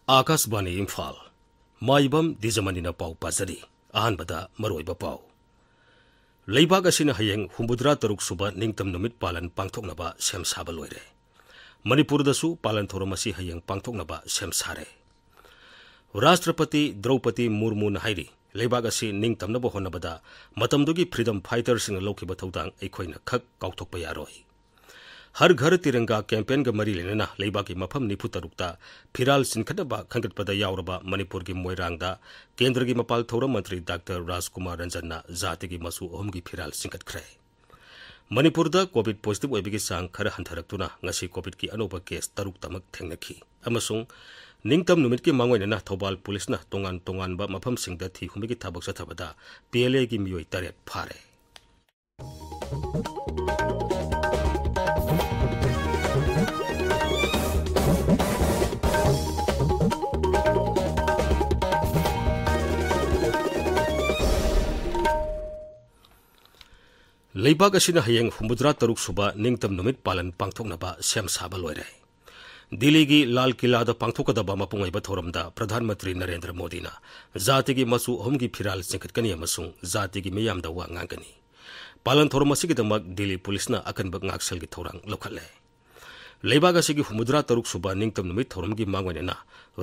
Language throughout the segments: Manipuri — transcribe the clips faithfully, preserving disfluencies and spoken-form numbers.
ꯑꯥꯀꯥꯁꯕꯥꯅꯤ ꯏꯝꯐꯥꯜ꯫ ꯃꯥꯏꯕꯝ ꯗꯤꯖꯃꯅꯤꯅ ꯄꯥꯎ ꯄꯥꯖꯔꯤ꯫ ꯑꯍꯥꯟꯕꯗ ꯃꯔꯨꯑꯣꯏꯕ ꯄꯥꯎ꯫ ꯂꯩꯕꯥꯛ ꯑꯁꯤꯅ ꯍꯌꯦꯡ ꯍꯨꯝꯐꯨꯇꯔꯥ ꯇꯔꯨꯛ ꯁꯨꯕ ꯅꯤꯡꯇꯝ ꯅꯨꯃꯤꯠ ꯄꯥꯂꯟ ꯄꯥꯡꯊꯣꯛꯅꯕ ꯁꯦꯝ ꯁꯥꯕ ꯂꯣꯏꯔꯦ꯫ ꯃꯅꯤꯄꯨꯔꯗꯁꯨ ꯄꯥꯂꯟ ꯊꯧꯔꯝ ꯑꯁꯤ ꯍꯌꯦꯡ ꯄꯥꯡꯊꯣꯛꯅꯕ ꯁꯦꯝ ꯁꯥꯔꯦ꯫ ꯔꯥꯁꯇ꯭ꯔꯄꯇꯤ ꯗ꯭ꯔꯧꯄꯗꯤ ꯃꯨꯔꯃꯨꯅ ꯍꯥꯏꯔꯤ, ꯂꯩꯕꯥꯛ ꯑꯁꯤ ꯅꯤꯡꯇꯝꯅꯕ ꯍꯣꯠꯅꯕꯗ ꯃꯇꯝꯗꯨꯒꯤ freedom fighterꯁꯤꯡꯅ ꯂꯧꯈꯤꯕ ꯊꯧꯗꯥꯡ ꯑꯩꯈꯣꯏꯅ ꯈꯛ ꯀꯥꯎꯊꯣꯛꯄ ꯌꯥꯔꯣꯏ꯫ ꯍꯔ ꯘꯔ ꯇꯤꯔꯪꯒꯥ campaignꯒ ꯃꯔꯤ ꯂꯩꯅꯅ ꯂꯩꯕꯥꯛꯀꯤ ꯃꯐꯝ ꯅꯤꯐꯨ ꯇꯔꯨꯛꯇ ꯐꯤꯔꯥꯜ ꯆꯤꯟꯈꯠꯅꯕ ꯈꯟꯒꯠꯄꯗ ꯌꯥꯎꯔꯕ ꯃꯅꯤꯄꯨꯔꯒꯤ ꯃꯣꯏꯔꯥꯡꯗ ꯀꯦꯟꯗ꯭ꯔꯒꯤ ꯃꯄꯥꯜ ꯊꯧꯔꯝ ꯃꯟꯇ꯭ꯔꯤ ꯗꯥꯛꯇꯔ ꯔꯥꯖꯀꯨꯃꯥꯔ ꯔꯟꯖꯟꯅ ꯖꯥꯇꯤꯒꯤ ꯃꯆꯨ ꯑꯍꯨꯝꯒꯤ ꯐꯤꯔꯥꯜ ꯆꯤꯡꯈꯠꯈ꯭ꯔꯦ꯫ ꯃꯅꯤꯄꯨꯔꯗ COVID positive ꯑꯣꯏꯕꯒꯤ ꯆꯥꯡ ꯈꯔ ꯍꯟꯊꯔꯛꯇꯨꯅ ꯉꯁꯤ COVIDꯀꯤ ꯑꯅꯧꯕ case ꯇꯔꯨꯛꯇꯃꯛ ꯊꯦꯡꯅꯈꯤ꯫ ꯑꯃꯁꯨꯡ ꯅꯤꯡꯇꯝ ꯅꯨꯃꯤꯠꯀꯤ ꯃꯥꯡꯑꯣꯏꯅꯅ ꯊꯧꯕꯥꯜ ꯄꯨꯂꯤꯁꯅ ꯇꯣꯉꯥꯟ ꯇꯣꯉꯥꯟꯕ ꯃꯐꯝꯁꯤꯡꯗ ꯊꯤ ꯍꯨꯝꯕꯒꯤ ꯊꯕꯛ ꯆꯠꯊꯕꯗ PLAꯒꯤ ꯃꯤꯑꯣꯏ ꯇꯔꯦꯠ ꯐꯥꯔꯦ꯫ ꯂꯩꯕꯥꯛ ꯑꯁꯤꯅ ꯍꯌꯦꯡ ꯍꯨꯝꯐꯨꯇꯔꯥ ꯇꯔꯨꯛ ꯁꯨꯕ ꯅꯤꯡꯇꯝ ꯅꯨꯃꯤꯠ ꯄꯥꯂꯟ ꯄꯥꯡꯊꯣꯛꯅꯕ ꯁꯦꯝ ꯁꯥꯕ ꯂꯣꯏꯔꯦ꯫ ꯗꯤꯜꯂꯤꯒꯤ ꯂꯥꯜ ꯀꯤꯂꯥꯗ ꯄꯥꯡꯊꯣꯛꯀꯗꯕ ꯃꯄꯨꯡ ꯑꯣꯏꯕ ꯊꯧꯔꯝꯗ ꯄ꯭ꯔꯙꯥꯟ ꯃꯟꯇ꯭ꯔꯤ ꯅꯔꯦꯟꯗ꯭ꯔ ꯃꯣꯗꯤꯅ ꯖꯥꯇꯤꯒꯤ ꯃꯆꯨ ꯑꯍꯨꯝꯒꯤ ꯐꯤꯔꯥꯜ ꯆꯤꯡꯈꯠꯀꯅꯤ ꯑꯃꯁꯨꯡ ꯖꯥꯇꯤꯒꯤ ꯃꯤꯌꯥꯝꯗ ꯋꯥ ꯉꯥꯡꯒꯅꯤ꯫ ꯄꯥꯂꯟ ꯊꯧꯔꯝ ꯑꯁꯤꯒꯤꯗꯃꯛ ꯗꯤꯜꯂꯤ ꯄꯨꯂꯤꯁꯅ ꯑꯀꯟꯕ ꯉꯥꯛꯁꯦꯜꯒꯤ ꯊꯧꯔꯥꯡ ꯂꯧꯈꯠꯂꯦ꯫ ꯂꯩꯕꯥꯛ ꯑꯁꯤꯒꯤ ꯍꯨꯝꯐꯨꯇꯔꯥ ꯇꯔꯨꯛ ꯁꯨꯕ ꯅꯤꯡꯇꯝ ꯅꯨꯃꯤꯠ ꯊꯧꯔꯝꯒꯤ ꯃꯥꯡꯑꯣꯏꯅꯅ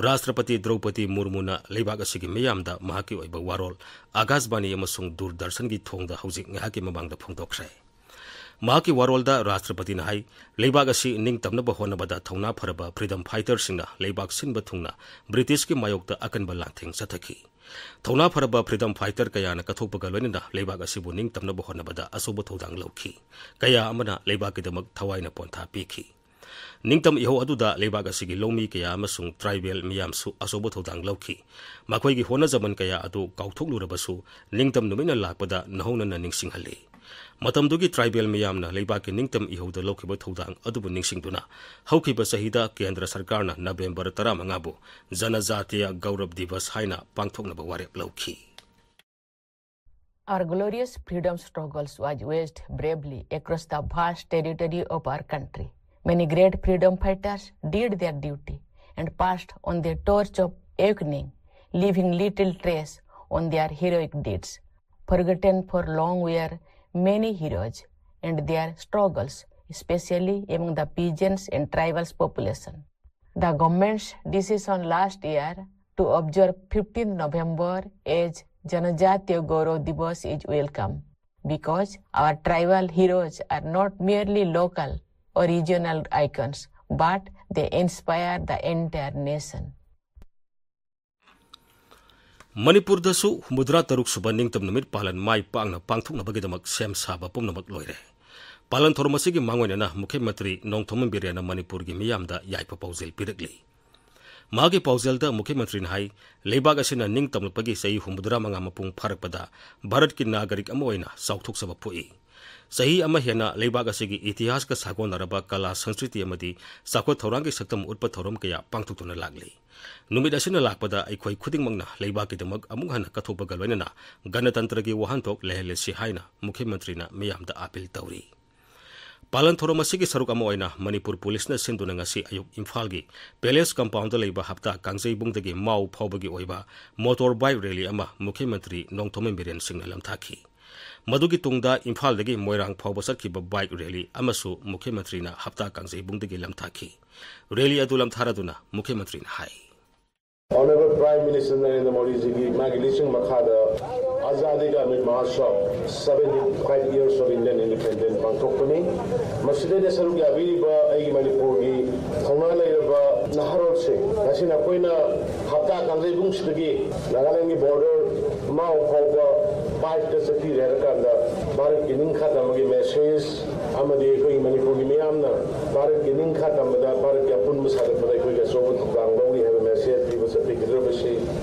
ꯔꯥꯁꯇ꯭ꯔꯄꯇꯤ ꯗ꯭ꯔꯧꯄꯗꯤ ꯃꯨꯔꯃꯨꯅ ꯂꯩꯕꯥꯛ ꯑꯁꯤꯒꯤ ꯃꯤꯌꯥꯝꯗ ꯃꯍꯥꯛꯀꯤ ꯑꯣꯏꯕ ꯋꯥꯔꯣꯜ ꯑꯥꯀꯥꯁꯕꯥꯅꯤ ꯑꯃꯁꯨꯡ ꯗꯨꯔꯗꯔꯁꯟꯒꯤ ꯊꯣꯡꯗ ꯍꯧꯖꯤꯛ ꯉꯥꯏꯍꯥꯛꯀꯤ ꯃꯃꯥꯡꯗ ꯐꯣꯡꯗꯣꯛꯈ꯭ꯔꯦ꯫ ꯃꯍꯥꯛꯀꯤ ꯋꯥꯔꯣꯜꯗ ꯔꯥꯁꯇ꯭ꯔꯄꯇꯤꯅ ꯍꯥꯏ, ꯂꯩꯕꯥꯛ ꯑꯁꯤ ꯅꯤꯡꯇꯝꯅꯕ ꯍꯣꯠꯅꯕꯗ ꯊꯧꯅꯥ ꯐꯔꯕ freedom fighterꯁꯤꯡꯅ ꯂꯩꯕꯥꯛ ꯁꯤꯟꯕ ꯊꯨꯡꯅ ꯕ꯭ꯔꯤꯇꯤꯁꯀꯤ ꯃꯥꯌꯣꯛꯇ ꯑꯀꯟꯕ ꯂꯥꯟꯊꯦꯡ ꯆꯠꯊꯈꯤ꯫ ꯊꯧꯅꯥ ꯐꯔꯕ freedom fighter ꯀꯌꯥꯅ ꯀꯠꯊꯣꯛꯄꯒ ꯂꯣꯏꯅꯅ ꯂꯩꯕꯥꯛ ꯑꯁꯤꯕꯨ ꯅꯤꯡꯇꯝꯅꯕ ꯍꯣꯠꯅꯕꯗ ꯑꯆꯧꯕ ꯊꯧꯗꯥꯡ ꯂꯧꯈꯤ꯫ ꯀꯌꯥ ꯑꯃꯅ ꯂꯩꯕꯥꯛꯀꯤꯗꯃꯛ ꯊꯋꯥꯏꯅ ꯄꯣꯟꯊꯥ ꯄꯤꯈꯤ꯫ ꯅꯤꯡꯇꯝ ꯏꯍꯧ ꯑꯗꯨꯗ ꯂꯩꯕꯥꯛ ꯑꯁꯤꯒꯤ ꯂꯧꯃꯤ ꯀꯌꯥ ꯑꯃꯁꯨꯡ tribal ꯃꯤꯌꯥꯝꯁꯨ ꯑꯆꯧꯕ ꯊꯧꯗꯥꯡ ꯂꯧꯈꯤ꯫ ꯃꯈꯣꯏꯒꯤ ꯍꯣꯠꯅꯖꯃꯟ ꯀꯌꯥ ꯑꯗꯨ ꯀꯥꯎꯊꯣꯛꯂꯨꯔꯕꯁꯨ, ꯅꯤꯡꯇꯝ ꯅꯨꯃꯤꯠꯅ ꯂꯥꯛꯄꯗ ꯅꯧꯍꯧꯅꯅ ꯅꯤꯡꯁꯤꯡꯍꯜꯂꯤ꯫ ꯃꯇꯝꯗꯨꯒꯤ tribal ꯃꯤꯌꯥꯝꯅ ꯂꯩꯕꯥꯛꯀꯤ ꯅꯤꯡꯇꯝ ꯏꯍꯧꯗ ꯂꯧꯈꯤꯕ ꯊꯧꯗꯥꯡ ꯑꯗꯨꯕꯨ ꯅꯤꯡꯁꯤꯡꯗꯨꯅ, ꯍꯧꯈꯤꯕ ꯆꯍꯤꯗ ꯀꯦꯟꯗ꯭ꯔ ꯁꯔꯀꯥꯔꯅ ꯅꯕꯦꯝꯕꯔ ꯇꯔꯥꯃꯉꯥꯕꯨ ꯖꯅꯖꯥꯇꯤꯌꯥ ꯒꯧꯔꯕ ꯗꯤꯕꯁ ꯍꯥꯏꯅ ꯄꯥꯡꯊꯣꯛꯅꯕ ꯋꯥꯔꯦꯞ ꯂꯧꯈꯤ꯫ Our glorious freedom struggles was waged bravely across the vast territory of our country. Many great freedom fighters did their duty. and passed on their torch of awakening, leaving little trace on their heroic deeds. Forgotten for long were many heroes and their struggles, especially among the peasants and tribals population. The government's decision last year to observe fifteenth November as Janajatiya Gaurav Divas is welcome, because our tribal heroes are not merely local or regional icons, but they inspire the entire nation. ꯃꯅꯤꯄꯨꯔꯗꯁꯨ ꯍꯨꯝꯐꯨꯇꯔꯥ ꯇꯔꯨꯛ ꯁꯨꯕ ꯅꯤꯡꯇꯝ ꯅꯨꯃꯤꯠ ꯄꯥꯂꯟ ꯃꯥꯏ ꯄꯥꯛꯅ ꯄꯥꯡꯊꯣꯛꯅꯕꯒꯤꯗꯃꯛ ꯁꯦꯝ ꯁꯥꯕ ꯄꯨꯝꯅꯃꯛ ꯂꯣꯏꯔꯦ꯫ ꯄꯥꯂꯟ ꯊꯧꯔꯝ ꯑꯁꯤꯒꯤ ꯃꯥꯡꯑꯣꯏꯅꯅ ꯃꯨꯈ꯭ꯌ ꯃꯟꯇ꯭ꯔꯤ ꯅꯣꯡꯊꯣꯝꯕꯝ ꯕꯤꯔꯦꯟꯅ ꯃꯅꯤꯄꯨꯔꯒꯤ ꯃꯤꯌꯥꯝꯗ ꯌꯥꯏꯐ ꯄꯥꯎꯖꯦꯜ ꯄꯤꯔꯛꯂꯤ꯫ ꯃꯍꯥꯛꯀꯤ ꯄꯥꯎꯖꯦꯜꯗ ꯃꯨꯈ꯭ꯌ ꯃꯟꯇ꯭ꯔꯤꯅ ꯍꯥꯏ, ꯂꯩꯕꯥꯛ ꯑꯁꯤꯅ ꯅꯤꯡꯇꯝꯂꯛꯄꯒꯤ ꯆꯍꯤ ꯍꯨꯝꯐꯨꯇꯔꯥ ꯃꯉꯥ ꯃꯄꯨꯡ ꯐꯥꯔꯛꯄꯗ ꯚꯥꯔꯠꯀꯤ ꯅꯥꯒꯔꯤꯛ ꯑꯃ ꯑꯣꯏꯅ ꯆꯥꯎꯊꯣꯛꯆꯕ ꯄꯣꯛꯏ꯫ ꯆꯍꯤ ꯑꯃ ꯍꯦꯟꯅ ꯂꯩꯕꯥꯛ ꯑꯁꯤꯒꯤ ꯏꯇꯤꯍꯥꯁꯀ ꯁꯥꯒꯣꯟꯅꯔꯕ ꯀꯂꯥ, ꯁꯪꯁꯀ꯭ꯔꯤꯇꯤ ꯑꯃꯗꯤ ꯆꯥꯎꯈꯠ ꯊꯧꯔꯥꯡꯒꯤ ꯁꯛꯇꯝ ꯎꯠꯄ ꯊꯧꯔꯝ ꯀꯌꯥ ꯄꯥꯡꯊꯣꯛꯇꯨꯅ ꯂꯥꯛꯂꯤ꯫ ꯅꯨꯃꯤꯠ ꯑꯁꯤꯅ ꯂꯥꯛꯄꯗ ꯑꯩꯈꯣꯏ ꯈꯨꯗꯤꯡꯃꯛꯅ ꯂꯩꯕꯥꯛꯀꯤꯗꯃꯛ ꯑꯃꯨꯛ ꯍꯟꯅ ꯀꯠꯊꯣꯛꯄꯒ ꯂꯣꯏꯅꯅ ꯒꯅꯇꯟꯇ꯭ꯔꯒꯤ ꯋꯥꯍꯟꯊꯣꯛ ꯂꯩꯍꯜꯂꯁꯤ ꯍꯥꯏꯅ ꯃꯨꯈ꯭ꯌ ꯃꯟꯇ꯭ꯔꯤꯅ ꯃꯤꯌꯥꯝꯗ ꯑꯥꯄꯤꯜ ꯇꯧꯔꯤ꯫ ꯄꯥꯂꯟ ꯊꯧꯔꯝ ꯑꯁꯤꯒꯤ ꯁꯔꯨꯛ ꯑꯃ ꯑꯣꯏꯅ ꯃꯅꯤꯄꯨꯔ ꯄꯨꯂꯤꯁꯅ ꯁꯤꯟꯗꯨꯅ ꯉꯁꯤ ꯑꯌꯨꯛ ꯏꯝꯐꯥꯜꯒꯤ ꯄꯦꯂꯦꯁ ꯀꯝꯄꯥꯎꯟꯗ ꯂꯩꯕ ꯍꯞꯇꯥ ꯀꯥꯡꯖꯩꯕꯨꯡꯗꯒꯤ ꯃꯥꯎ ꯐꯥꯎꯕꯒꯤ ꯑꯣꯏꯕ ꯃꯣꯇꯣꯔ ꯕꯥꯏꯛ ꯔꯦꯂꯤ ꯑꯃ ꯃꯨꯈ꯭ꯌ ꯃꯟꯇ꯭ꯔꯤ ꯅꯣꯡꯊꯣꯝꯕꯝ ꯕꯤꯔꯦꯟ ꯁꯤꯡꯅ ꯂꯝꯊꯥꯈꯤ꯫ ꯃꯗꯨꯒꯤ ꯇꯨꯡꯗ ꯏꯝꯐꯥꯜꯗꯒꯤ ꯃꯣꯏꯔꯥꯡ ꯐꯥꯎꯕ ꯆꯠꯈꯤꯕ ꯕꯥꯏꯛ ꯔꯦꯂꯤ ꯑꯃꯁꯨ ꯃꯨꯈ꯭ꯌ ꯃꯟꯇ꯭ꯔꯤꯅ ꯍꯞꯇꯥ ꯀꯥꯡꯖꯩꯕꯨꯡꯗꯒꯤ ꯂꯝꯊꯥꯈꯤ꯫ ꯔꯦꯂꯤ ꯑꯗꯨ ꯂꯝꯊꯥꯔꯗꯨꯅ ꯃꯨꯈ꯭ꯌ ꯃꯟꯇ꯭ꯔꯤꯅ ꯍꯥꯏ꯫ Honorable Prime Minister Narendra Modi ꯖꯤꯒꯤ ꯃꯥꯒꯤ ꯂꯤꯁꯤꯡ ꯃꯈꯥꯗ ꯑꯖꯥꯗꯤ ꯀꯥ Amit ꯃꯍꯣꯠꯁꯕ, seventy five years of Indian independence ꯄꯥꯡꯊꯣꯛꯄꯅꯤ꯫ ꯃꯁꯤꯗꯩꯗ ꯁꯔꯨꯛ ꯌꯥꯕꯤꯔꯤꯕ ꯑꯩꯒꯤ ꯃꯅꯤꯄꯨꯔꯒꯤ ꯊꯧꯅꯥ ꯂꯩꯔꯕ ꯅꯍꯥꯔꯣꯜꯁꯤꯡ, ꯉꯁꯤ ꯅꯈꯣꯏꯅ ꯍꯞꯇꯥ ꯀꯥꯡꯖꯩꯕꯨꯡꯁꯤꯗꯒꯤ ꯅꯥꯒꯥꯂꯦꯟꯒꯤ ꯕꯣꯔꯗꯔ ꯃꯥꯎ ꯐꯥꯎꯕ ꯕꯥꯏꯛꯇ ꯆꯠꯄꯤꯔꯦ ꯍꯥꯏꯔ ꯀꯥꯟꯗ ꯚꯥꯔꯠꯀꯤ ꯅꯤꯡꯈꯥ ꯇꯝꯕꯒꯤ ꯃꯦꯁꯦꯖ ꯑꯃꯗꯤ ꯑꯩꯈꯣꯏꯒꯤ ꯃꯅꯤꯄꯨꯔꯒꯤ ꯃꯤꯌꯥꯝꯅ ꯚꯥꯔꯠꯀꯤ ꯅꯤꯡꯈꯥ ꯇꯝꯕꯗ, ꯚꯥꯔꯠꯀꯤ ꯑꯄꯨꯟꯕ ꯁꯥꯒꯠꯄꯗ ꯑꯩꯈꯣꯏꯒꯤ ꯑꯆꯧꯕ ꯊꯧꯗꯥꯡ ꯂꯧꯔꯤ ꯍꯥꯏꯕ ꯃꯦꯁꯦꯖ ꯄꯤꯕ ꯆꯠꯄꯤꯒꯗꯧꯔꯤꯕꯁꯤ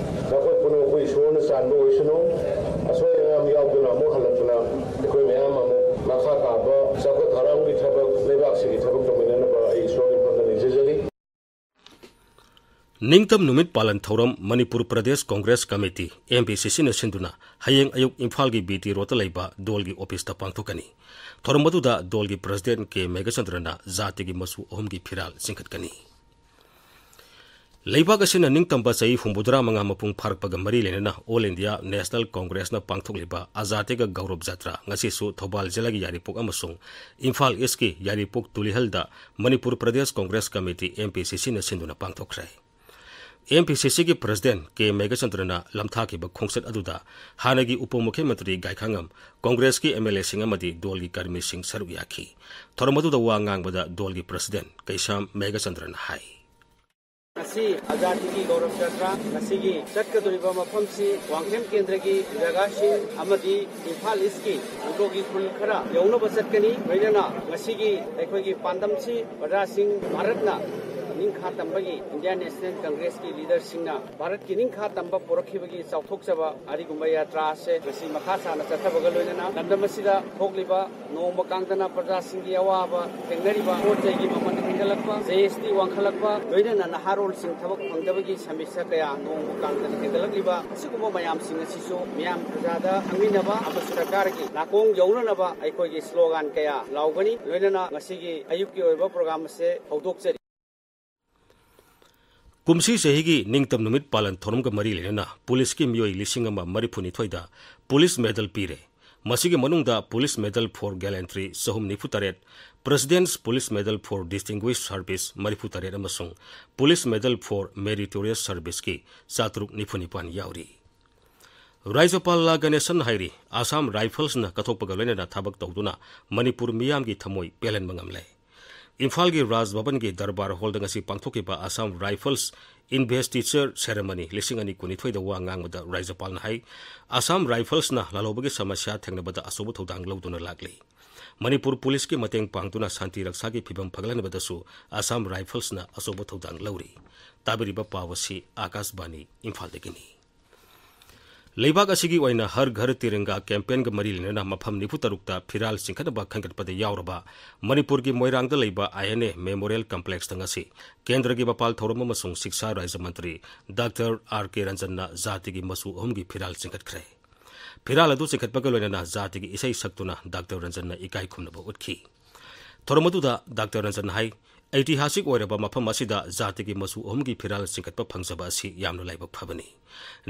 ꯅꯈꯣꯏ ꯄꯨꯝꯅꯃꯛꯄꯨ ꯏꯁꯣꯔꯅ ꯆꯥꯟꯕ ꯑꯣꯏꯁꯅꯨ꯫ ꯑꯁꯣꯏ ꯑꯉꯥꯝ ꯌꯥꯎꯗꯅ ꯑꯃꯨꯛ ꯍꯜꯂꯛꯇꯨꯅ ꯑꯩꯈꯣꯏ ꯃꯌꯥꯝ ꯑꯃꯨꯛ ꯃꯈꯥ ꯇꯥꯕ ꯆꯥꯎꯈꯠ ꯊꯧꯔꯥꯡꯒꯤ ꯊꯕꯛ, ꯂꯩꯕꯥꯛꯁꯤꯒꯤ ꯊꯕꯛ ꯇꯧꯃꯤꯟꯅꯅꯕ ꯑꯩ ꯏꯁꯣꯔꯒꯤ ꯏꯐꯝꯗ ꯅꯤꯖꯖꯔꯤ꯫ ꯅꯤꯡꯇꯝ ꯅꯨꯃꯤꯠ ꯄꯥꯂꯟ ꯊꯧꯔꯝ Manipur Pradesh Congress committee, M P C C ꯁꯤꯟꯗꯨꯅ ꯍꯌꯦꯡ ꯑꯌꯨꯛ ꯏꯝꯐꯥꯜꯒꯤ ꯕꯤ ꯇꯤ ꯔꯣꯗꯇ ꯂꯩꯕ ꯗꯣꯜꯒꯤ ꯑꯣꯐꯤꯁꯇ ꯄꯥꯡꯊꯣꯛꯀꯅꯤ꯫ ꯊꯧꯔꯝ ꯑꯗꯨꯗ ꯗꯣꯜꯒꯤ ꯄ꯭ꯔꯁꯤꯗꯦꯟ ꯀꯦ ꯃꯦꯘꯆꯟꯗ꯭ꯔꯅ ꯖꯥꯇꯤꯒꯤ ꯃꯆꯨ ꯑꯍꯨꯝꯒꯤ ꯐꯤꯔꯥꯜ ꯆꯤꯡꯈꯠꯀꯅꯤ꯫ ꯂꯩꯕꯥꯛ ꯑꯁꯤꯅ ꯅꯤꯡꯇꯝꯕ ꯆꯍꯤ ꯍꯨꯝꯐꯨꯇꯔꯥ ꯃꯉꯥ ꯃꯄꯨꯡ ꯐꯥꯔꯛꯄꯒ ꯃꯔꯤ ꯂꯩꯅꯅ All India National Congressꯅ ꯄꯥꯡꯊꯣꯛꯂꯤꯕ ꯑꯖꯥꯗꯤ ꯀ ꯒꯧꯔꯕ ꯖꯥꯇ꯭ꯔꯥ ꯉꯁꯤꯁꯨ ꯊꯧꯕꯥꯜ ꯖꯤꯂꯥꯒꯤ ꯌꯥꯏꯔꯤꯄꯣꯛ ꯑꯃꯁꯨꯡ ꯏꯝꯐꯥꯜ ꯏꯁꯀꯤ ꯌꯥꯏꯔꯤꯄꯣꯛ ꯇꯨꯂꯤꯍꯜꯗ Manipur Pradesh Congress committee, M P C C ꯁꯤꯟꯗꯨꯅ ꯄꯥꯡꯊꯣꯛꯈ꯭ꯔꯦ꯫ ꯑꯦꯝ ꯄꯤ ꯁꯤ ꯁꯤꯒꯤ ꯄ꯭ꯔꯁꯤꯗꯦꯟ ꯀꯦ ꯃꯦꯘꯆꯟꯗ꯭ꯔꯅ ꯂꯝꯊꯥꯈꯤꯕ ꯈꯣꯡꯆꯠ ꯑꯗꯨꯗ ꯍꯥꯟꯅꯒꯤ ꯎꯄ ꯃꯨꯈ꯭ꯌ ꯃꯟꯇ꯭ꯔꯤ ꯒꯥꯏꯈꯥꯉꯝ, ꯀꯣꯡꯒ꯭ꯔꯦꯁꯀꯤ ꯑꯦꯝ ꯑꯦꯜ ꯑꯦꯁꯤꯡ ꯑꯃꯗꯤ ꯗꯣꯜꯒꯤ ꯀꯔꯃꯤꯁꯤꯡ ꯁꯔꯨꯛ ꯌꯥꯈꯤ꯫ ꯊꯧꯔꯝ ꯑꯗꯨꯗ ꯋꯥ ꯉꯥꯡꯕꯗ ꯗꯣꯜꯒꯤ ꯄ꯭ꯔꯁꯤꯗꯦꯟ ꯀꯩꯁꯥꯝ ꯃꯦꯘꯆꯟꯗ꯭ꯔꯅ ꯍꯥꯏ꯫ ꯉꯁꯤ ꯑꯖꯥꯗꯤꯒꯤ ꯒꯧꯔꯕ ꯖꯥꯇ꯭ꯔꯥ ꯉꯁꯤꯒꯤ ꯆꯠꯀꯗꯧꯔꯤꯕ ꯃꯐꯝꯁꯤ ꯋꯥꯡꯈꯦꯝ ꯀꯦꯟꯗ꯭ꯔꯒꯤ ꯖꯒꯥꯁꯤꯡ ꯑꯃꯗꯤ ꯏꯝꯐꯥꯜ ꯏꯁꯀꯤ ꯑꯟꯗ꯭ꯔꯣꯒꯤ ꯈꯨꯜ ꯈꯔ ꯌꯧꯅꯕ ꯆꯠꯀꯅꯤ꯫ ꯂꯣꯏꯅꯅ ꯉꯁꯤꯒꯤ ꯑꯩꯈꯣꯏꯒꯤ ꯄꯥꯟꯗꯝꯁꯤ ꯄ꯭ꯔꯖꯥꯁꯤꯡ, ꯚꯥꯔꯠꯅ ꯅꯤꯡꯈꯥ ꯇꯝꯕꯒꯤ, ꯏꯟꯗꯤꯌꯥꯟ ꯅꯦꯁꯅꯦꯜ ꯀꯪꯒ꯭ꯔꯦꯁꯀꯤ ꯂꯤꯗꯔꯁꯤꯡꯅ ꯚꯥꯔꯠꯀꯤ ꯅꯤꯡꯈꯥ ꯇꯝꯕ ꯄꯨꯔꯛꯈꯤꯕꯒꯤ ꯆꯥꯎꯊꯣꯛꯆꯕ ꯑꯔꯤꯒꯨꯝꯕ ꯌꯥꯇ꯭ꯔꯥ ꯑꯁꯦ ꯉꯁꯤ ꯃꯈꯥ ꯁꯥꯅ ꯆꯠꯊꯕꯒ ꯂꯣꯏꯅꯅ ꯂꯝꯗꯝ ꯑꯁꯤꯗ ꯊꯣꯛꯂꯤꯕ ꯅꯣꯡꯃ ꯀꯥꯡꯗꯅ ꯄ꯭ꯔꯖꯥꯁꯤꯡꯒꯤ ꯑꯋꯥꯕ ꯊꯦꯡꯅꯔꯤꯕ ꯄꯣꯠ ꯆꯩꯒꯤ ꯃꯃꯜ ꯍꯦꯟꯒꯠꯂꯛꯄ, ꯖꯤ ꯑꯦꯁ ꯇꯤ ꯋꯥꯡꯈꯠꯂꯛꯄ, ꯂꯣꯏꯅꯅ ꯅꯍꯥꯔꯣꯜꯁꯤꯡ ꯊꯕꯛ ꯐꯪꯗꯕꯒꯤ ꯁꯃꯁ꯭ꯌꯥ ꯀꯌꯥ ꯅꯣꯡꯃ ꯀꯥꯡꯗꯅ ꯍꯦꯟꯒꯠꯂꯛꯂꯤꯕ, ꯑꯁꯤꯒꯨꯝꯕ ꯃꯌꯥꯝꯁꯤꯡ ꯑꯁꯤꯁꯨ ꯃꯤꯌꯥꯝ ꯄ꯭ꯔꯖꯥꯗ ꯈꯪꯃꯤꯟꯅꯕ ꯑꯃꯁꯨꯡ ꯁꯔꯀꯥꯔꯒꯤ ꯅꯥꯀꯣꯡ ꯌꯧꯅꯅꯕ ꯑꯩꯈꯣꯏꯒꯤ ꯁ꯭ꯂꯣꯒꯥꯟ ꯀꯌꯥ ꯂꯥꯎꯒꯅꯤ꯫ ꯂꯣꯏꯅꯅ ꯉꯁꯤꯒꯤ ꯑꯌꯨꯛꯀꯤ ꯑꯣꯏꯕ ꯄ꯭ꯔꯣꯒ꯭ꯔꯥꯝ ꯑꯁꯦ ꯍꯧꯗꯣꯛꯆꯔꯤ꯫ ꯀꯨꯝꯁꯤ ꯆꯍꯤꯒꯤ ꯅꯤꯡꯇꯝ ꯅꯨꯃꯤꯠ ꯄꯥꯂꯟ ꯊꯧꯔꯝꯒ ꯃꯔꯤ ꯂꯩꯅꯅ ꯄꯨꯂꯤꯁꯀꯤ ꯃꯤꯑꯣꯏ ꯂꯤꯁꯤꯡ ꯑꯃ ꯃꯔꯤꯐꯨꯅꯤꯊꯣꯏꯗ ꯄꯨꯂꯤꯁ ꯃꯦꯗꯜ ꯄꯤꯔꯦ꯫ ꯃꯁꯤꯒꯤ ꯃꯅꯨꯡꯗ Police Medal for Gallantry ꯆꯍꯨꯝ ꯅꯤꯐꯨ ꯇꯔꯦꯠ, President's Police Medal for Distinguished Service ꯃꯔꯤꯐꯨ ꯇꯔꯦꯠ ꯑꯃꯁꯨꯡ Police Medal for Meritorious Serviceꯀꯤ ꯆꯥꯇ꯭ꯔꯨꯛ ꯅꯤꯐꯨ ꯅꯤꯄꯥꯟ ꯌꯥꯎꯔꯤ꯫ ꯔꯥꯖ꯭ꯌꯄꯥꯜ ꯂꯥ ꯒꯅꯦꯁꯟ ꯍꯥꯏꯔꯤ, ꯑꯁꯥꯝ ꯔꯥꯏꯐꯜꯁꯅ ꯀꯠꯊꯣꯛꯄꯒ ꯂꯣꯏꯅꯅ ꯊꯕꯛ ꯇꯧꯗꯨꯅ ꯃꯅꯤꯄꯨꯔ ꯃꯤꯌꯥꯝꯒꯤ ꯊꯃꯣꯏ ꯄꯦꯜꯍꯟꯕ ꯉꯝꯂꯦ꯫ ꯏꯝꯐꯥꯜꯒꯤ ꯔꯥꯖ ꯚꯕꯟꯒꯤ ꯗꯔꯕꯥꯔ ꯍꯣꯜꯗ ꯉꯁꯤ ꯄꯥꯡꯊꯣꯛꯈꯤꯕ ꯑꯁꯥꯝ ꯔꯥꯏꯐꯜꯁ ꯏꯟꯚꯦꯁꯇꯤꯆꯔ ꯁꯦꯔꯦꯃꯅꯤ ꯂꯤꯁꯤꯡ ꯑꯅꯤ ꯀꯨꯟꯅꯤꯊꯣꯏꯗ ꯋꯥ ꯉꯥꯡꯕꯗ ꯔꯥꯖ꯭ꯌꯄꯥꯜꯅ ꯍꯥꯏ, ꯑꯁꯥꯝ ꯔꯥꯏꯐꯜꯁꯅ ꯂꯥꯜꯍꯧꯕꯒꯤ ꯁꯃꯁ꯭ꯌꯥ ꯊꯦꯡꯅꯕꯗ ꯑꯆꯧꯕ ꯊꯧꯗꯥꯡ ꯂꯧꯗꯨꯅ ꯂꯥꯛꯂꯤ꯫ ꯃꯅꯤꯄꯨꯔ ꯄꯨꯂꯤꯁꯀꯤ ꯃꯇꯦꯡ ꯄꯥꯡꯗꯨꯅ ꯁꯥꯟꯇꯤ ꯔꯛꯁꯥꯒꯤ ꯐꯤꯕꯝ ꯐꯒꯠꯍꯟꯕꯗꯁꯨ ꯑꯁꯥꯝ ꯔꯥꯏꯐꯜꯁꯅ ꯑꯆꯧꯕ ꯊꯧꯗꯥꯡ ꯂꯧꯔꯤ꯫ ꯇꯥꯕꯤꯔꯤꯕ ꯄꯥꯎ ꯑꯁꯤ ꯑꯥꯀꯥꯁꯕꯥꯅꯤ ꯏꯝꯐꯥꯜꯗꯒꯤꯅꯤ꯫ ꯂꯩꯕꯥꯛ ꯑꯁꯤꯒꯤ ꯑꯣꯏꯅ ꯍꯔ ꯘꯔ ꯇꯤꯔꯪꯒꯥ ꯀꯦꯝꯄꯦꯟꯒ ꯃꯔꯤ ꯂꯩꯅꯅ ꯃꯐꯝ ꯅꯤꯐꯨ ꯇꯔꯨꯛꯇ ꯐꯤꯔꯥꯜ ꯆꯤꯡꯈꯠꯅꯕ ꯈꯟꯒꯠꯄꯗ ꯌꯥꯎꯔꯕ ꯃꯅꯤꯄꯨꯔꯒꯤ ꯃꯣꯏꯔꯥꯡꯗ ꯂꯩꯕ ꯑꯥꯏ ꯑꯦꯟ ꯑꯦ ꯃꯦꯃꯣꯔꯤꯌꯦꯜ ꯀꯝꯄ꯭ꯂꯦꯛꯁꯇ ꯉꯁꯤ ꯀꯦꯟꯗ꯭ꯔꯒꯤ ꯃꯄꯥꯜ ꯊꯧꯔꯝ ꯑꯃꯁꯨꯡ ꯁꯤꯛꯁꯥ ꯔꯥꯖ꯭ꯌ ꯃꯟꯇ꯭ꯔꯤ ꯗꯥꯛꯇꯔ ꯑꯥꯔ ꯀꯦ ꯔꯟꯖꯟꯅ ꯖꯥꯇꯤꯒꯤ ꯃꯆꯨ ꯑꯍꯨꯝꯒꯤ ꯐꯤꯔꯥꯜ ꯆꯤꯡꯈꯠꯈ꯭ꯔꯦ꯫ ꯐꯤꯔꯥꯜ ꯑꯗꯨ ꯆꯤꯡꯈꯠꯄꯒ ꯂꯣꯏꯅꯅ ꯖꯥꯇꯤꯒꯤ ꯏꯁꯩ ꯁꯛꯇꯨꯅ ꯗꯥꯛꯇꯔ ꯔꯟꯖꯟꯅ ꯏꯀꯥꯏ ꯈꯨꯝꯅꯕ ꯎꯠꯈꯤ꯫ ꯊꯧꯔꯝ ꯑꯗꯨꯗ ꯗꯥꯛꯇꯔ ꯔꯟꯖꯟꯅ ꯍꯥꯏ, ꯑꯩꯇꯤꯍꯥꯁꯤꯛ ꯑꯣꯏꯔꯕ ꯃꯐꯝ ꯑꯁꯤꯗ ꯖꯥꯇꯤꯒꯤ ꯃꯆꯨ ꯑꯍꯨꯝꯒꯤ ꯐꯤꯔꯥꯜ ꯆꯤꯡꯈꯠꯄ ꯐꯪꯖꯕ ꯑꯁꯤ ꯌꯥꯝꯅ ꯂꯥꯏꯕꯛ ꯐꯕꯅꯤ꯫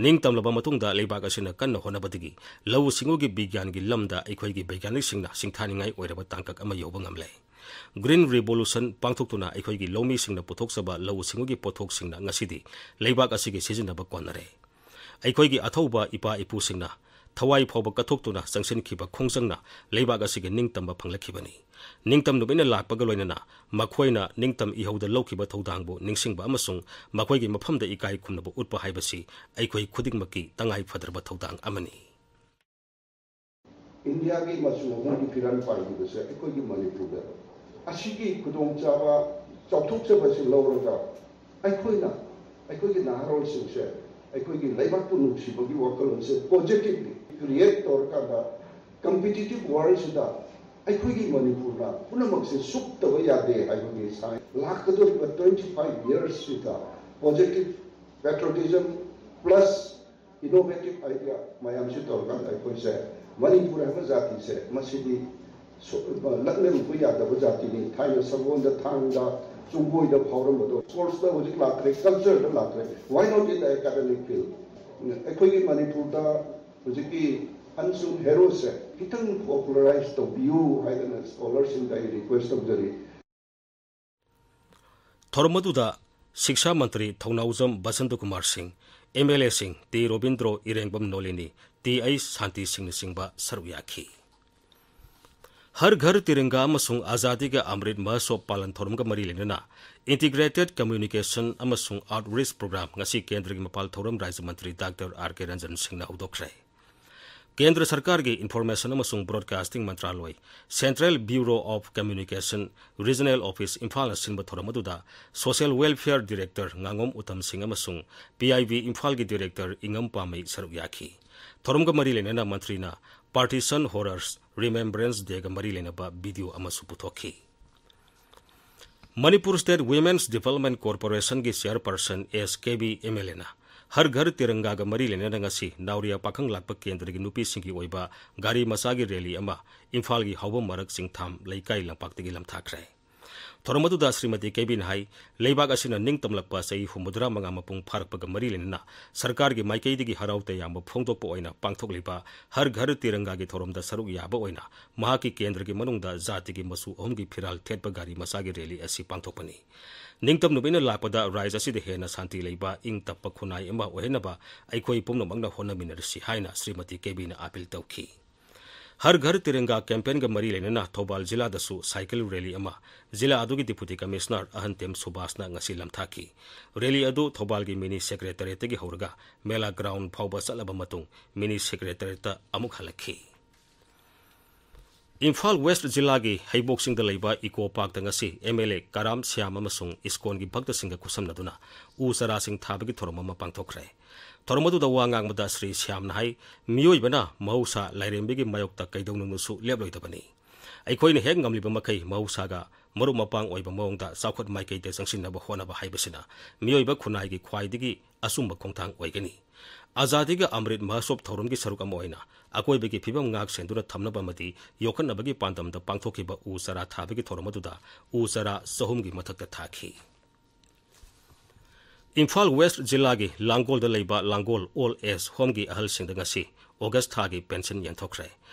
ꯅꯤꯡꯇꯝꯂꯕ ꯃꯇꯨꯡꯗ ꯂꯩꯕꯥꯛ ꯑꯁꯤꯅ ꯀꯟꯅ ꯍꯣꯠꯅꯕꯗꯒꯤ ꯂꯧꯎ ꯁꯤꯡꯎꯒꯤ ꯕꯤꯒ꯭ꯌꯥꯟꯒꯤ ꯂꯝꯗ ꯑꯩꯈꯣꯏꯒꯤ ꯕꯩꯒ꯭ꯌꯥꯅꯤꯛꯁꯤꯡꯅ ꯁꯤꯡꯊꯥꯅꯤꯡꯉꯥꯏ ꯑꯣꯏꯔꯕ ꯇꯥꯡꯀꯛ ꯑꯃ ꯌꯧꯕ ꯉꯝꯂꯦ꯫ Green Revolution ꯄꯥꯡꯊꯣꯛꯇꯨꯅ ꯑꯩꯈꯣꯏꯒꯤ ꯂꯧꯃꯤꯁꯤꯡꯅ ꯄꯨꯊꯣꯛꯆꯕ ꯂꯧꯎ ꯁꯤꯡꯎꯒꯤ ꯄꯣꯠꯊꯣꯛꯁꯤꯡꯅ ꯉꯁꯤꯗꯤ ꯂꯩꯕꯥꯛ ꯑꯁꯤꯒꯤ ꯁꯤꯖꯤꯟꯅꯕ ꯀꯣꯟꯅꯔꯦ꯫ ꯑꯩꯈꯣꯏꯒꯤ ꯑꯊꯧꯕ ꯏꯄꯥ ꯏꯄꯨꯁꯤꯡꯅ ꯊꯋꯥꯏ ꯐꯥꯎꯕ ꯀꯠꯊꯣꯛꯇꯨꯅ ꯆꯪꯁꯤꯟꯈꯤꯕ ꯈꯣꯡꯖꯪꯅ ꯂꯩꯕꯥꯛ ꯑꯁꯤꯒꯤ ꯅꯤꯡꯇꯝꯕ ꯐꯪꯂꯛꯈꯤꯕꯅꯤ꯫ ꯅꯤꯡꯇꯝ ꯅꯨꯃꯤꯠꯅ ꯂꯥꯛꯄꯒ ꯂꯣꯏꯅꯅ ꯃꯈꯣꯏꯅ ꯅꯤꯡꯇꯝ ꯏꯍꯧꯗ ꯂꯧꯈꯤꯕ ꯊꯧꯗꯥꯡꯕꯨ ꯅꯤꯡꯁꯤꯡꯕ ꯑꯃꯁꯨꯡ ꯃꯈꯣꯏꯒꯤ ꯃꯐꯝꯗ ꯏꯀꯥꯏ ꯈꯨꯝꯅꯕ ꯎꯠꯄ ꯍꯥꯏꯕꯁꯤ ꯑꯩꯈꯣꯏ ꯈꯨꯗꯤꯡꯃꯛꯀꯤ ꯇꯉꯥꯏ ꯐꯗ꯭ꯔꯕ ꯊꯧꯗꯥꯡ ꯑꯃꯅꯤ꯫ ꯏꯟꯗꯤꯌꯥꯒꯤ ꯃꯆꯨ ꯑꯍꯨꯝꯒꯤ ꯐꯤꯔꯥꯜ ꯄꯥꯏꯈꯤꯕꯁꯦ ꯑꯩꯈꯣꯏꯒꯤ ꯃꯅꯤꯄꯨꯔꯗ꯫ ꯑꯁꯤꯒꯤ ꯈꯨꯗꯣꯡꯆꯥꯕ, ꯆꯥꯎꯊꯣꯛꯆꯕꯁꯤ ꯂꯧꯔꯒ ꯑꯩꯈꯣꯏꯅ, ꯑꯩꯈꯣꯏꯒꯤ ꯅꯍꯥꯔꯣꯜꯁꯤꯡꯁꯦ ꯑꯩꯈꯣꯏꯒꯤ ꯂꯩꯕꯥꯛꯄꯨ ꯅꯨꯡꯁꯤꯕꯒꯤ ꯋꯥꯈꯜꯂꯣꯟꯁꯦ positively create ꯇꯧꯔꯀꯥꯟꯗ competitive worldꯁꯤꯗ ꯑꯩꯈꯣꯏꯒꯤ ꯃꯅꯤꯄꯨꯔꯅ ꯄꯨꯝꯅꯃꯛꯁꯦ ꯁꯨꯞꯇꯕ ꯌꯥꯗꯦ ꯍꯥꯏꯕꯒꯤ sign꯫ ꯂꯥꯛꯀꯗꯧꯔꯤꯕ twenty five yearsꯁꯤꯗ positive patriotism plus innovative idea ꯃꯌꯥꯝꯁꯤ ꯇꯧꯔꯀꯥꯟꯗ ꯑꯩꯈꯣꯏꯁꯦ ꯃꯅꯤꯄꯨꯔ ꯍꯥꯏꯕ ꯖꯥꯇꯤꯁꯦ ꯃꯁꯤꯗꯤ ꯁꯣ-, ꯂꯛꯅꯔꯨꯕ ꯌꯥꯗꯕ ꯖꯥꯇꯤꯅꯤ꯫ ꯊꯥꯏꯅ ꯁꯒꯣꯜꯗ, ꯊꯥꯡꯗ, ꯆꯨꯡꯒꯣꯏꯗ ꯐꯥꯎꯔꯝꯕꯗꯣ sportsꯇ ꯍꯧꯖꯤꯛ ꯂꯥꯛꯈ꯭ꯔꯦ, cultureꯗ ꯂꯥꯛꯈ꯭ꯔꯦ꯫ Why not in the academic field? ꯑꯩꯈꯣꯏꯒꯤ ꯃꯅꯤꯄꯨꯔꯗ ꯍꯧꯖꯤꯛꯀꯤ unsung heroesꯁꯦ ꯈꯤꯇꯪ popularize ꯇꯧꯕꯤꯌꯨ ꯍꯥꯏꯗꯅ scholarꯁꯤꯡꯗ ꯑꯩ request ꯇꯧꯖꯔꯤ꯫ ꯊꯧꯔꯝ ꯑꯗꯨꯗ ꯁꯤꯛꯁꯥ ꯃꯟꯇ꯭ꯔꯤ ꯊꯧꯅꯥꯎꯖꯝ ꯕꯁꯟꯇꯀꯨꯃꯥꯔ ꯁꯤꯡ, MLAꯁꯤꯡ T Robindro ꯏꯔꯦꯡꯕꯝ Nolini, T H ꯁꯥꯟꯇꯤ ꯁꯤꯡꯅꯆꯤꯡꯕ ꯁꯔꯨꯛ ꯌꯥꯈꯤ꯫ ꯍꯔ ꯘꯔ ꯇꯤꯔꯪꯒꯥ ꯑꯃꯁꯨꯡ ꯑꯖꯥꯗꯤ ꯀꯥ ꯑꯃ꯭ꯔꯤꯠ ꯃꯍꯣꯠꯁꯕ ꯄꯥꯂꯟ ꯊꯧꯔꯝꯒ ꯃꯔꯤ ꯂꯩꯅꯅ Integrated Communication ꯑꯃꯁꯨꯡ Outreach Program ꯉꯁꯤ ꯀꯦꯟꯗ꯭ꯔꯒꯤ ꯃꯄꯥꯜ ꯊꯧꯔꯝ ꯔꯥꯖ꯭ꯌ ꯃꯟꯇ꯭ꯔꯤ ꯗꯥꯛꯇꯔ ꯑꯥꯔ ꯀꯦ ꯔꯟꯖꯟ ꯁꯤꯡꯅ ꯍꯧꯗꯣꯛꯈ꯭ꯔꯦ꯫ ꯀꯦꯟꯗ꯭ꯔ ꯁꯔꯀꯥꯔꯒꯤ Information ꯑꯃꯁꯨꯡ Broadcasting ꯃꯟꯇ꯭ꯔꯥꯂꯣꯏ, Central Bureau of Communication, Regional Office ꯏꯝꯐꯥꯜꯅ ꯁꯤꯟꯕ ꯊꯧꯔꯝ ꯑꯗꯨꯗ Social Welfare Director ꯉꯥꯉꯣꯝ ꯎꯇꯝ ꯁꯤꯡ ꯑꯃꯁꯨꯡ PIB ꯏꯝꯐꯥꯜꯒꯤ Director ꯏꯉꯝ ꯄꯥꯝꯃꯩ ꯁꯔꯨꯛ ꯌꯥꯈꯤ꯫ ꯊꯧꯔꯝꯒ ꯃꯔꯤ ꯂꯩꯅꯅ ꯃꯟꯇ꯭ꯔꯤꯅ Partition Horrors Remembrance Dayꯒ ꯃꯔꯤ ꯂꯩꯅꯕ video ꯑꯃꯁꯨ ꯄꯨꯊꯣꯛꯈꯤ꯫ Manipur State Women's Development Corporationꯒꯤ Chairperson ꯑꯦꯁ ꯀꯦꯕꯤ MLAꯅ ꯍꯔ ꯘꯔ ꯇꯤꯔꯪꯒꯥꯒ ꯃꯔꯤ ꯂꯩꯅꯅ ꯉꯁꯤ ꯅꯥꯎꯔꯤꯌꯥ ꯄꯥꯈꯪ ꯂꯥꯛꯄ ꯀꯦꯟꯗ꯭ꯔꯒꯤ ꯅꯨꯄꯤꯁꯤꯡꯒꯤ ꯑꯣꯏꯕ ꯒꯥꯔꯤ ꯃꯆꯥꯒꯤ rally ꯑꯃ ꯏꯝꯐꯥꯜꯒꯤ ꯍꯥꯎꯕꯝ ꯃꯔꯛ ꯆꯤꯡꯊꯥꯝ ꯂꯩꯀꯥꯏ ꯂꯝꯄꯥꯛꯇꯒꯤ ꯂꯝꯊꯥꯈ꯭ꯔꯦ꯫ ꯊꯧꯔꯝ ꯑꯗꯨꯗ ꯁ꯭ꯔꯤꯃꯇꯤ ꯀꯦꯕꯤꯅ ꯍꯥꯏ, ꯂꯩꯕꯥꯛ ꯑꯁꯤꯅ ꯅꯤꯡꯇꯝꯂꯛꯄ ꯆꯍꯤ ꯍꯨꯝꯐꯨꯇꯔꯥ ꯃꯉꯥ ꯃꯄꯨꯡ ꯐꯥꯔꯛꯄꯒ ꯃꯔꯤ ꯂꯩꯅꯅ ꯁꯔꯀꯥꯔꯒꯤ ꯃꯥꯏꯀꯩꯗꯒꯤ ꯍꯔꯥꯎ ꯇꯌꯥꯝꯕ ꯐꯣꯡꯗꯣꯛꯄ ꯑꯣꯏꯅ ꯄꯥꯡꯊꯣꯛꯂꯤꯕ ꯍꯔ ꯘꯔ ꯇꯤꯔꯪꯒꯥꯒꯤ ꯊꯧꯔꯝꯗ ꯁꯔꯨꯛ ꯌꯥꯕ ꯑꯣꯏꯅ ꯃꯍꯥꯛꯀꯤ ꯀꯦꯟꯗ꯭ꯔꯒꯤ ꯃꯅꯨꯡꯗ ꯖꯥꯇꯤꯒꯤ ꯃꯆꯨ ꯑꯍꯨꯝꯒꯤ ꯐꯤꯔꯥꯜ ꯊꯦꯠꯄ ꯒꯥꯔꯤ ꯃꯆꯥꯒꯤ ꯔꯦꯂꯤ ꯑꯁꯤ ꯄꯥꯡꯊꯣꯛꯄꯅꯤ꯫ ꯅꯤꯡꯇꯝ ꯅꯨꯃꯤꯠꯅ ꯂꯥꯛꯄꯗ ꯔꯥꯏꯖ ꯑꯁꯤꯗ ꯍꯦꯟꯅ ꯁꯥꯟꯇꯤ ꯂꯩꯕ, ꯏꯪ ꯇꯞꯄ ꯈꯨꯟꯅꯥꯏ ꯑꯃ ꯑꯣꯏꯍꯟꯅꯕ ꯑꯩꯈꯣꯏ ꯄꯨꯝꯅꯃꯛꯅ ꯍꯣꯠꯅꯃꯤꯟꯅꯔꯁꯤ ꯍꯥꯏꯅ ꯁ꯭ꯔꯤꯃꯇꯤ ꯀꯦꯕꯤꯅ ꯑꯥꯄꯤꯜ ꯇꯧꯈꯤ꯫ ꯍꯔ ꯘꯔ ꯇꯤꯔꯪꯒꯥ ꯀꯦꯝꯄꯦꯟꯒ ꯃꯔꯤ ꯂꯩꯅꯅ ꯊꯧꯕꯥꯜ ꯖꯤꯂꯥꯗꯁꯨ ꯁꯥꯏꯀꯜ ꯔꯦꯂꯤ ꯑꯃ ꯖꯤꯂꯥ ꯑꯗꯨꯒꯤ ꯗꯤꯄꯨꯇꯤ ꯀꯃꯤꯁꯅꯔ ꯑꯍꯟꯇꯦꯝ ꯁꯨꯕꯥꯁꯅ ꯉꯁꯤ ꯂꯝꯊꯥꯈꯤ꯫ ꯔꯦꯂꯤ ꯑꯗꯨ ꯊꯧꯕꯥꯜꯒꯤ ꯃꯤꯅꯤ ꯁꯦꯀ꯭ꯔꯦꯇꯔꯤꯌꯦꯠꯇꯒꯤ ꯍꯧꯔꯒ ꯃꯦꯂꯥ ꯒ꯭ꯔꯥꯎꯟ ꯐꯥꯎꯕ ꯆꯠꯂꯕ ꯃꯇꯨꯡ ꯃꯤꯅꯤ ꯁꯦꯀ꯭ꯔꯦꯇꯔꯤꯌꯦꯠꯇ ꯑꯃꯨꯛ ꯍꯜꯂꯛꯈꯤ꯫ ꯏꯝꯐꯥꯜ ꯋꯦꯁ꯭ꯠ ꯖꯤꯂꯥꯒꯤ ꯍꯩꯕꯣꯛꯁꯤꯡꯗ ꯂꯩꯕ ꯏꯀꯣ ꯄꯥꯔꯛꯇ ꯉꯁꯤ ꯑꯦꯝ ꯑꯦꯜ ꯑꯦ ꯀꯔꯥꯝ ꯁ꯭ꯌꯥꯝ ꯑꯃꯁꯨꯡ ꯏꯁꯀꯣꯟꯒꯤ ꯚꯛꯇꯁꯤꯡꯒ ꯈꯨꯠꯁꯝꯅꯗꯨꯅ ꯎ ꯆꯥꯔꯥꯁꯤꯡ ꯊꯥꯕꯒꯤ ꯊꯧꯔꯝ ꯑꯃ ꯄꯥꯡꯊꯣꯛꯈ꯭ꯔꯦ꯫ ꯊꯧꯔꯝ ꯑꯗꯨꯗ ꯋꯥ ꯉꯥꯡꯕꯗ ꯁ꯭ꯔꯤ ꯁ꯭ꯌꯥꯝꯅ ꯍꯥꯏ, ꯃꯤꯑꯣꯏꯕꯅ ꯃꯍꯧꯁꯥ ꯂꯥꯏꯔꯦꯝꯕꯤꯒꯤ ꯃꯥꯌꯣꯛꯇ ꯀꯩꯗꯧꯅꯨꯡꯗꯁꯨ ꯂꯦꯞꯂꯣꯏꯗꯕꯅꯤ꯫ ꯑꯩꯈꯣꯏꯅ ꯍꯦꯛ ꯉꯝꯂꯤꯕ ꯃꯈꯩ ꯃꯍꯧꯁꯥꯒ ꯃꯔꯨꯞ ꯃꯄꯥꯡ ꯑꯣꯏꯕ ꯃꯑꯣꯡꯗ ꯆꯥꯎꯈꯠ ꯃꯥꯏꯀꯩꯗ ꯆꯪꯁꯤꯟꯅꯕ ꯍꯣꯠꯅꯕ ꯍꯥꯏꯕꯁꯤꯅ ꯃꯤꯑꯣꯏꯕ ꯈꯨꯟꯅꯥꯏꯒꯤ ꯈ꯭ꯋꯥꯏꯗꯒꯤ ꯑꯆꯨꯝꯕ ꯈꯣꯡꯊꯥꯡ ꯑꯣꯏꯒꯅꯤ꯫ ꯑꯖꯥꯗꯤ ꯀꯥ ꯑꯃ꯭ꯔꯤꯠ ꯃꯍꯣꯠꯁꯣꯕ ꯊꯧꯔꯝꯒꯤ ꯁꯔꯨꯛ ꯑꯃ ꯑꯣꯏꯅ ꯑꯀꯣꯏꯕꯒꯤ ꯐꯤꯕꯝ ꯉꯥꯛ ꯁꯦꯟꯗꯨꯅ ꯊꯝꯅꯕ ꯑꯃꯗꯤ ꯌꯣꯛꯈꯠꯅꯕꯒꯤ ꯄꯥꯟꯗꯝꯗ ꯄꯥꯡꯊꯣꯛꯈꯤꯕ ꯎ ꯆꯥꯔꯥ ꯊꯥꯕꯒꯤ ꯊꯧꯔꯝ ꯑꯗꯨꯗ ꯎ ꯆꯥꯔꯥ ꯆꯍꯨꯝꯒꯤ ꯃꯊꯛꯇ ꯊꯥꯈꯤ꯫ ꯏꯝꯐꯥꯜ ꯋꯦꯁ꯭ꯠ ꯖꯤꯂꯥꯒꯤ ꯂꯥꯡꯒꯣꯜꯗ ꯂꯩꯕ ꯂꯥꯡꯒꯣꯜ ꯑꯣꯜꯗ ꯑꯦꯖ ꯍꯣꯝꯒꯤ ꯑꯍꯜꯁꯤꯡꯗ ꯉꯁꯤ ꯑꯣꯒꯁ꯭ꯠ ꯊꯥꯒꯤ ꯄꯦꯟꯁꯟ ꯌꯦꯟꯊꯣꯛꯈ꯭ꯔꯦ꯫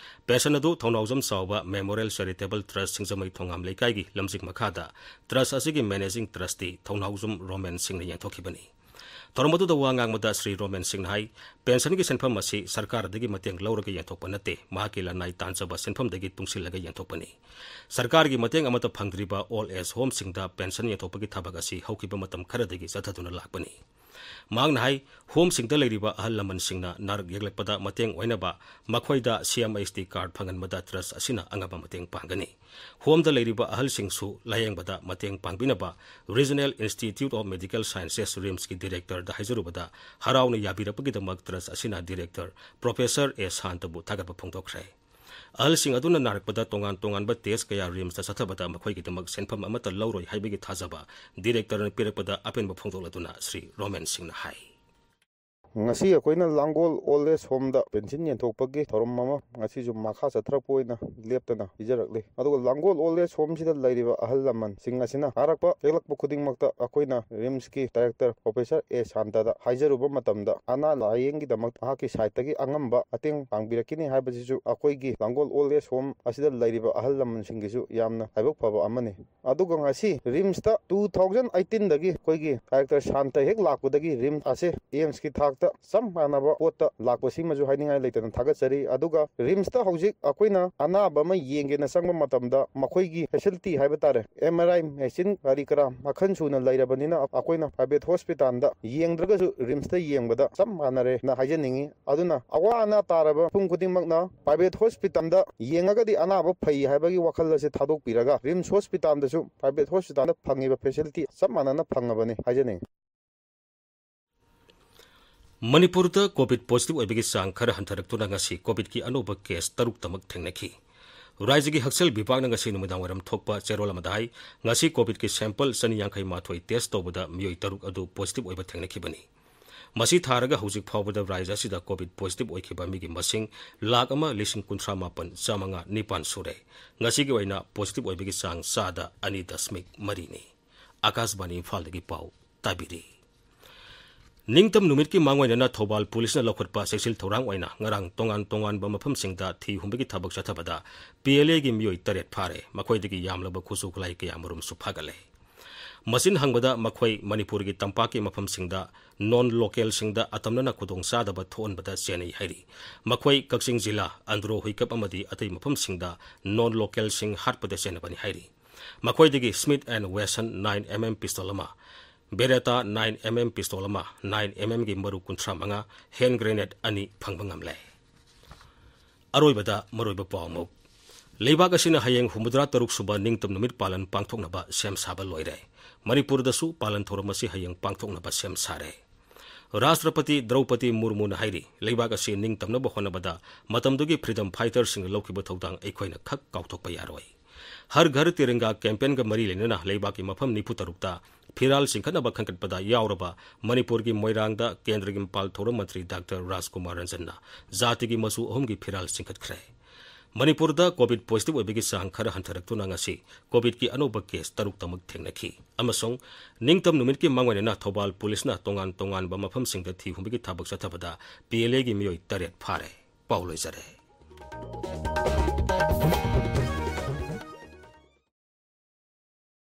ꯄꯦꯟꯁꯟ ꯑꯗꯨ ꯊꯧꯅꯥꯎꯖꯝ ꯆꯥꯎꯕ ꯃꯦꯃꯣꯔꯤꯌꯦꯜ ꯆꯦꯔꯤꯇꯦꯕꯜ ꯇ꯭ꯔꯁ꯭ꯠ ꯁꯤꯡꯖꯃꯩ ꯊꯣꯉꯥꯝ ꯂꯩꯀꯥꯏꯒꯤ ꯂꯝꯖꯤꯡ ꯃꯈꯥꯗ ꯇ꯭ꯔꯁ꯭ꯠ ꯑꯁꯤꯒꯤ ꯃꯦꯅꯦꯖꯤꯡ ꯇ꯭ꯔꯁꯇꯤ ꯊꯧꯅꯥꯎꯖꯝ ꯔꯣꯃꯦꯟ ꯁꯤꯡꯅ ꯌꯦꯟꯊꯣꯛꯈꯤꯕꯅꯤ꯫ ꯊꯧꯔꯝ ꯑꯗꯨꯗ ꯋꯥ ꯉꯥꯡꯕꯗ ꯁ꯭ꯔꯤ ꯔꯣꯃꯦꯟ ꯁꯤꯡꯅ ꯍꯥꯏ, ꯄꯦꯟꯁꯟꯒꯤ ꯁꯦꯟꯐꯝ ꯑꯁꯤ ꯁꯔꯀꯥꯔꯗꯒꯤ ꯃꯇꯦꯡ ꯂꯧꯔꯒ ꯌꯦꯟꯊꯣꯛꯄ ꯅꯠꯇꯦ, ꯃꯍꯥꯛꯀꯤ ꯂꯅꯥꯏ ꯇꯥꯟꯖꯕ ꯁꯦꯟꯐꯝꯗꯒꯤ ꯇꯨꯡꯁꯤꯜꯂꯒ ꯌꯦꯟꯊꯣꯛꯄꯅꯤ꯫ ꯁꯔꯀꯥꯔꯒꯤ ꯃꯇꯦꯡ ꯑꯃꯠꯇ ꯐꯪꯗ꯭ꯔꯤꯕ ꯑꯣꯜꯗ ꯑꯦꯖ ꯍꯣꯝꯁꯤꯡꯗ ꯄꯦꯟꯁꯟ ꯌꯦꯟꯊꯣꯛꯄꯒꯤ ꯊꯕꯛ ꯑꯁꯤ ꯍꯧꯈꯤꯕ ꯃꯇꯝ ꯈꯔꯗꯒꯤ ꯆꯠꯊꯗꯨꯅ ꯂꯥꯛꯄꯅꯤ꯫ ꯃꯍꯥꯛꯅ ꯍꯥꯏ, ꯍꯣꯝꯁꯤꯡꯗ ꯂꯩꯔꯤꯕ ꯑꯍꯜ ꯂꯃꯟꯁꯤꯡꯅ ꯅꯥꯔꯛ ꯌꯦꯛꯂꯛꯄꯗ ꯃꯇꯦꯡ ꯑꯣꯏꯅꯕ ꯃꯈꯣꯏꯗ ꯁꯤ ꯑꯦꯝ ꯑꯩꯆ ꯗꯤ ꯀꯥꯔꯗ ꯐꯪꯍꯟꯕꯗ ꯇ꯭ꯔꯁ꯭ꯠ ꯑꯁꯤꯅ ꯑꯉꯝꯕ ꯃꯇꯦꯡ ꯄꯥꯡꯒꯅꯤ꯫ ꯍꯣꯝꯗ ꯂꯩꯔꯤꯕ ꯑꯍꯜꯁꯤꯡꯁꯨ ꯂꯥꯌꯦꯡꯕꯗ ꯃꯇꯦꯡ ꯄꯥꯡꯕꯤꯅꯕ regional institute of medical sciences, ꯔꯤꯝꯁꯀꯤ ꯗꯤꯔꯦꯛꯇꯔꯗ ꯍꯥꯏꯖꯔꯨꯕꯗ ꯍꯔꯥꯎꯅ ꯌꯥꯕꯤꯔꯛꯄꯒꯤꯗꯃꯛ ꯇ꯭ꯔꯁ꯭ꯠ ꯑꯁꯤꯅ ꯗꯤꯔꯦꯛꯇꯔ ꯄ꯭ꯔꯣꯐꯦꯁꯔ ꯑꯦ ꯁꯥꯟꯇꯕꯨ ꯊꯥꯒꯠꯄ ꯐꯣꯡꯗꯣꯛꯈ꯭ꯔꯦ꯫ ꯑꯍꯜꯁꯤꯡ ꯑꯗꯨꯅ ꯅꯥꯔꯛꯄꯗ ꯇꯣꯉꯥꯟ ꯇꯣꯉꯥꯟꯕ ꯇꯦꯁ꯭ꯠ ꯀꯌꯥ ꯔꯤꯝꯁꯇ ꯆꯠꯊꯕꯗ ꯃꯈꯣꯏꯒꯤꯗꯃꯛ ꯁꯦꯟꯐꯝ ꯑꯃꯠꯇ ꯂꯧꯔꯣꯏ ꯍꯥꯏꯕꯒꯤ ꯊꯥꯖꯕ ꯗꯤꯔꯦꯛꯇꯔꯅ ꯄꯤꯔꯛꯄꯗ ꯑꯄꯦꯟꯕ ꯐꯣꯡꯗꯣꯛꯂꯗꯨꯅ ꯁ꯭ꯔꯤ ꯔꯣꯃꯦꯟ ꯁꯤꯡꯅ ꯍꯥꯏ꯫ ꯉꯁꯤ ꯑꯩꯈꯣꯏꯅ ꯂꯥꯡꯒꯣꯜ ꯑꯣꯜ ꯑꯦꯖ ꯍꯣꯝꯗ ꯄꯦꯟꯁꯤꯟ ꯌꯦꯟꯊꯣꯛꯄꯒꯤ ꯊꯧꯔꯝ ꯑꯃ ꯉꯁꯤꯁꯨ ꯃꯈꯥ ꯆꯠꯊꯔꯛꯄ ꯑꯣꯏꯅ ꯂꯦꯞꯇꯅ ꯄꯤꯖꯔꯛꯂꯤ꯫ ꯑꯗꯨꯒ ꯂꯥꯡꯒꯣꯜ ꯑꯣꯜ ꯑꯦꯖ ꯍꯣꯝꯁꯤꯗ ꯂꯩꯔꯤꯕ ꯑꯍꯜ ꯂꯃꯟꯁꯤꯡ ꯑꯁꯤꯅ ꯊꯥꯔꯛꯄ ꯌꯦꯛꯂꯛꯄ ꯈꯨꯗꯤꯡꯃꯛꯇ ꯑꯩꯈꯣꯏꯅ ꯔꯤꯝꯁꯀꯤ ꯗꯥꯏꯔꯦꯛꯇꯔ ꯄ꯭ꯔꯣꯐꯦꯁꯔ ꯑꯦ ꯁꯥꯟꯇꯗ ꯍꯥꯏꯖꯔꯨꯕ ꯃꯇꯝꯗ ꯑꯅꯥ ꯂꯥꯌꯦꯡꯒꯤꯗꯃꯛ ꯃꯍꯥꯛꯀꯤ ꯁꯥꯏꯠꯇꯒꯤ ꯑꯉꯝꯕ ꯃꯇꯦꯡ ꯄꯥꯡꯕꯤꯔꯛꯈꯤꯅꯤ ꯍꯥꯏꯕꯁꯤꯁꯨ ꯑꯩꯈꯣꯏꯒꯤ ꯂꯥꯡꯒꯣꯜ ꯑꯣꯜ ꯑꯦꯖ ꯍꯣꯝ ꯑꯁꯤꯗ ꯂꯩꯔꯤꯕ ꯑꯍꯜ ꯂꯃꯟꯁꯤꯡꯒꯤꯁꯨ ꯌꯥꯝꯅ ꯂꯥꯏꯕꯛ ꯐꯕ ꯑꯃꯅꯤ꯫ ꯑꯗꯨꯒ ꯉꯁꯤ ꯔꯤꯝꯁꯇ two thousand eighteen ꯗꯒꯤ ꯑꯩꯈꯣꯏꯒꯤ ꯗꯥꯏꯔꯦꯛꯇꯔ ꯁꯥꯟꯇ ꯍꯦꯛ ꯂꯥꯛꯄꯗꯒꯤ ꯔꯤꯝꯁ ꯑꯁꯦ ꯑꯦꯝꯁꯀꯤ ꯊꯥꯛꯇ ꯆꯞ ꯃꯥꯟꯅꯕ ꯄꯣꯠꯇ ꯂꯥꯛꯄꯁꯤꯃꯁꯨ ꯍꯥꯏꯅꯤꯡꯉꯥꯏ ꯂꯩꯇꯅ ꯊꯥꯒꯠꯆꯔꯤ꯫ ꯑꯗꯨꯒ ꯔꯤꯝꯁꯇ ꯍꯧꯖꯤꯛ ꯑꯩꯈꯣꯏꯅ ꯑꯅꯥꯕ ꯑꯃ ꯌꯦꯡꯒꯦꯅ ꯆꯪꯕ ꯃꯇꯝꯗ ꯃꯈꯣꯏꯒꯤ ꯐꯦꯁꯤꯂꯤꯇꯤ ꯍꯥꯏꯕ ꯇꯥꯔꯦ, ꯑꯦꯝ ꯑꯥꯔ ꯑꯥꯏ ꯃꯦꯆꯤꯟ ꯀꯔꯤ ꯀꯔꯥ ꯃꯈꯜ ꯁꯨꯅ ꯂꯩꯔꯕꯅꯤꯅ ꯑꯩꯈꯣꯏꯅ ꯄ꯭ꯔꯥꯏꯚꯦꯠ ꯍꯣꯁꯄꯤꯇꯥꯜꯗ ꯌꯦꯡꯗ꯭ꯔꯒꯁꯨ ꯔꯤꯝꯁꯇ ꯌꯦꯡꯕꯗ ꯆꯞ ꯃꯥꯟꯅꯔꯦꯅ ꯍꯥꯏꯖꯅꯤꯡꯉꯤ꯫ ꯑꯗꯨꯅ ꯑꯋꯥ ꯑꯅꯥ ꯇꯥꯔꯕ ꯃꯤꯄꯨꯝ ꯈꯨꯗꯤꯡꯃꯛꯅ ꯄ꯭ꯔꯥꯏꯚꯦꯠ ꯍꯣꯁꯄꯤꯇꯥꯜꯗ ꯌꯦꯡꯉꯒꯗꯤ ꯑꯅꯥꯕ ꯐꯩ ꯍꯥꯏꯕꯒꯤ ꯋꯥꯈꯜ ꯑꯁꯤ ꯊꯥꯗꯣꯛꯄꯤꯔꯒ ꯔꯤꯝꯁ ꯍꯣꯁꯄꯤꯇꯥꯜꯗꯁꯨ ꯄ꯭ꯔꯥꯏꯚꯦꯠ ꯍꯣꯁꯄꯤꯇꯥꯜꯗ ꯐꯪꯉꯤꯕ ꯐꯦꯁꯤꯂꯤꯇꯤ ꯆꯞ ꯃꯥꯟꯅꯅ ꯐꯪꯉꯕꯅꯤ ꯍꯥꯏꯖꯅꯤꯡꯉꯤ꯫ ꯃꯅꯤꯄꯨꯔꯗ ꯀꯣꯚꯤꯗ ꯄꯣꯖꯤꯇꯤꯚ ꯑꯣꯏꯕꯒꯤ ꯆꯥꯡ ꯈꯔ ꯍꯟꯊꯔꯛꯇꯨꯅ ꯉꯁꯤ ꯀꯣꯚꯤꯗꯀꯤ ꯑꯅꯧꯕ ꯀꯦꯁ ꯇꯔꯨꯛꯇꯃꯛ ꯊꯦꯡꯅꯈꯤ꯫ ꯔꯥꯖ꯭ꯌꯒꯤ ꯍꯛꯁꯦꯜ ꯚꯤꯚꯥꯒꯅ ꯉꯁꯤ ꯅꯨꯃꯤꯗꯥꯡꯋꯥꯏꯔꯝ ꯊꯣꯛꯄ ꯆꯦꯔꯣꯜ ꯑꯃꯗ ꯍꯥꯏ, ꯉꯁꯤ ꯀꯣꯚꯤꯗꯀꯤ ꯁꯦꯝꯄꯜ ꯆꯅꯤ ꯌꯥꯡꯈꯩ ꯃꯥꯊꯣꯏ ꯇꯦꯁ ꯇꯧꯕꯗ ꯃꯤꯑꯣꯏ ꯇꯔꯨꯛ ꯑꯗꯨ ꯄꯣꯖꯤꯇꯤꯚ ꯑꯣꯏꯕ ꯊꯦꯡꯅꯈꯤꯕꯅꯤ꯫ ꯃꯁꯤ ꯊꯥꯔꯒ ꯍꯧꯖꯤꯛ ꯐꯥꯎꯕꯗ ꯔꯥꯖ꯭ꯌ ꯑꯁꯤꯗ ꯀꯣꯚꯤꯗ ꯄꯣꯖꯤꯇꯤꯚ ꯑꯣꯏꯈꯤꯕ ꯃꯤꯒꯤ ꯃꯁꯤꯡ ꯂꯥꯈ ꯑꯃ ꯂꯤꯁꯤꯡ ꯀꯨꯟꯊ꯭ꯔꯥ ꯃꯥꯄꯟ ꯆꯥꯃꯉꯥ ꯅꯤꯄꯥꯟ ꯁꯨꯔꯦ꯫ ꯉꯁꯤꯒꯤ ꯑꯣꯏꯅ ꯄꯣꯖꯤꯇꯤꯚ ꯑꯣꯏꯕꯒꯤ ꯆꯥꯡ ꯆꯥꯗ ꯑꯅꯤ ꯗꯁꯃꯤꯛ ꯃꯔꯤꯅꯤ꯫ ꯑꯀꯥꯁꯕꯥꯅꯤ ꯏꯝꯐꯥꯜꯗꯒꯤ ꯄꯥꯎ ꯇꯥꯕꯤꯔꯤ꯫ ꯅꯤꯡꯇꯝ ꯅꯨꯃꯤꯠꯀꯤ ꯃꯥꯡꯑꯣꯏꯅꯅ ꯊꯧꯕꯥꯜ ꯄꯨꯂꯤꯁꯅ ꯂꯧꯈꯠꯄ ꯆꯦꯛꯁꯤꯜ ꯊꯧꯔꯥꯡ ꯑꯣꯏꯅ ꯉꯔꯥꯡ ꯇꯣꯉꯥꯟ ꯇꯣꯉꯥꯟꯕ ꯃꯐꯝꯁꯤꯡꯗ ꯊꯤ ꯍꯨꯝꯕꯒꯤ ꯊꯕꯛ ꯆꯠꯊꯕꯗ ꯄꯤ ꯑꯦꯜ ꯑꯦꯒꯤ ꯃꯤꯑꯣꯏ ꯇꯔꯦꯠ ꯐꯥꯔꯦ꯫ ꯃꯈꯣꯏꯗꯒꯤ ꯌꯥꯝꯂꯕ ꯈꯨꯠꯁꯨ ꯈꯨꯠꯂꯥꯏ ꯀꯌꯥꯃꯔꯨꯝꯁꯨ ꯐꯥꯒꯠꯂꯦ꯫ ꯃꯆꯤꯟ ꯍꯪꯕꯗ ꯃꯈꯣꯏ ꯃꯅꯤꯄꯨꯔꯒꯤ ꯇꯝꯄꯥꯛꯀꯤ ꯃꯐꯝꯁꯤꯡꯗ ꯅꯣꯟ ꯂꯣꯀꯦꯜꯁꯤꯡꯗ ꯑꯇꯝꯅꯅ ꯈꯨꯗꯣꯡꯆꯥꯗꯕ ꯊꯣꯛꯍꯟꯕꯗ ꯆꯦꯟꯅꯩ ꯍꯥꯏꯔꯤ꯫ ꯃꯈꯣꯏ ꯀꯛꯆꯤꯡ ꯖꯤꯂꯥ, ꯑꯟꯗ꯭ꯔꯣ ꯍꯨꯏꯀꯞ ꯑꯃꯗꯤ ꯑꯇꯩ ꯃꯐꯝꯁꯤꯡꯗ ꯅꯣꯟ ꯂꯣꯀꯦꯜꯁꯤꯡ ꯍꯥꯠꯄꯗ ꯆꯦꯟꯅꯕꯅꯤ ꯍꯥꯏꯔꯤ꯫ ꯃꯈꯣꯏꯗꯒꯤ Smith and Wesson nine M M pistol ꯑꯃ, Beretta nine M M pistol ꯑꯃ, ꯅꯥꯏꯟ ꯑꯦꯝ ꯑꯦꯝꯒꯤ ꯃꯔꯨ ꯀꯨꯟꯊ꯭ꯔꯥ ꯃꯉꯥ, ꯍꯦꯟ ꯒ꯭ꯔꯦꯅꯦꯗ ꯑꯅꯤ ꯐꯪꯕ ꯉꯝꯂꯦ꯫ ꯑꯔꯣꯏꯕꯗ ꯃꯔꯨꯑꯣꯏꯕ ꯄꯥꯎ ꯑꯃꯨꯛ꯫ ꯂꯩꯕꯥꯛ ꯑꯁꯤꯅ ꯍꯌꯦꯡ ꯍꯨꯝꯐꯨꯇꯔꯥ ꯇꯔꯨꯛ ꯁꯨꯕ ꯅꯤꯡꯇꯝ ꯅꯨꯃꯤꯠ ꯄꯥꯂꯟ ꯄꯥꯡꯊꯣꯛꯅꯕ ꯁꯦꯝ ꯁꯥꯕ ꯂꯣꯏꯔꯦ꯫ ꯃꯅꯤꯄꯨꯔꯗꯁꯨ ꯄꯥꯂꯟ ꯊꯧꯔꯝ ꯑꯁꯤ ꯍꯌꯦꯡ ꯄꯥꯡꯊꯣꯛꯅꯕ ꯁꯦꯝ ꯁꯥꯔꯦ꯫ ꯔꯥꯁꯇ꯭ꯔꯄꯇꯤ ꯗ꯭ꯔꯧꯄꯗꯤ ꯃꯨꯔꯃꯨꯅ ꯍꯥꯏꯔꯤ, ꯂꯩꯕꯥꯛ ꯑꯁꯤ ꯅꯤꯡꯇꯝꯅꯕ ꯍꯣꯠꯅꯕꯗ ꯃꯇꯝꯗꯨꯒꯤ ꯐ꯭ꯔꯤꯗꯝ ꯐꯥꯏꯇꯔꯁꯤꯡꯅ ꯂꯧꯈꯤꯕ ꯊꯧꯗꯥꯡ ꯑꯩꯈꯣꯏꯅ ꯈꯛ ꯀꯥꯎꯊꯣꯛꯄ ꯌꯥꯔꯣꯏ꯫ ꯍꯔ ꯘꯔ ꯇꯤꯔꯪꯒꯥ ꯀꯦꯝꯄꯦꯟꯒ ꯃꯔꯤ ꯂꯩꯅꯅ ꯂꯩꯕꯥꯛꯀꯤ ꯃꯐꯝ ꯅꯤꯐꯨ ꯇꯔꯨꯛꯇ ꯐꯤꯔꯥꯜ ꯆꯤꯡꯈꯠꯅꯕ ꯈꯟꯒꯠꯄꯗ ꯌꯥꯎꯔꯕ ꯃꯅꯤꯄꯨꯔꯒꯤ ꯃꯣꯏꯔꯥꯡꯗ ꯀꯦꯟꯗ꯭ꯔꯒꯤ ꯃꯄꯥꯜ ꯊꯧꯔꯝ ꯃꯟꯇ꯭ꯔꯤ ꯗꯥꯛꯇꯔ ꯔꯥꯖꯀꯨꯃꯥꯔ ꯔꯟꯖꯟꯅ ꯖꯥꯇꯤꯒꯤ ꯃꯆꯨ ꯑꯍꯨꯝꯒꯤ ꯐꯤꯔꯥꯜ ꯆꯤꯡꯈꯠꯈ꯭ꯔꯦ꯫ ꯃꯅꯤꯄꯨꯔꯗ ꯀꯣꯚꯤꯗ ꯄꯣꯖꯤꯇꯤꯚ ꯑꯣꯏꯕꯒꯤ ꯆꯥꯡ ꯈꯔ ꯍꯟꯊꯔꯛꯇꯨꯅ ꯉꯁꯤ ꯀꯣꯚꯤꯗꯀꯤ ꯑꯅꯧꯕ ꯀꯦꯁ ꯇꯔꯨꯛꯇꯃꯛ ꯊꯦꯡꯅꯈꯤ꯫ ꯑꯃꯁꯨꯡ ꯅꯤꯡꯇꯝ ꯅꯨꯃꯤꯠꯀꯤ ꯃꯥꯡꯑꯣꯏꯅꯅ ꯊꯧꯕꯥꯜ ꯄꯨꯂꯤꯁꯅ ꯇꯣꯉꯥꯟ ꯇꯣꯉꯥꯟꯕ ꯃꯐꯝꯁꯤꯡꯗ ꯊꯤ ꯍꯨꯝꯕꯒꯤ ꯊꯕꯛ ꯆꯠꯊꯕꯗ ꯄꯤ ꯑꯦꯜ ꯑꯦꯒꯤ ꯃꯤꯑꯣꯏ ꯇꯔꯦꯠ ꯐꯥꯔꯦ꯫ ꯄꯥꯎ ꯂꯣꯏꯖꯔꯦ꯫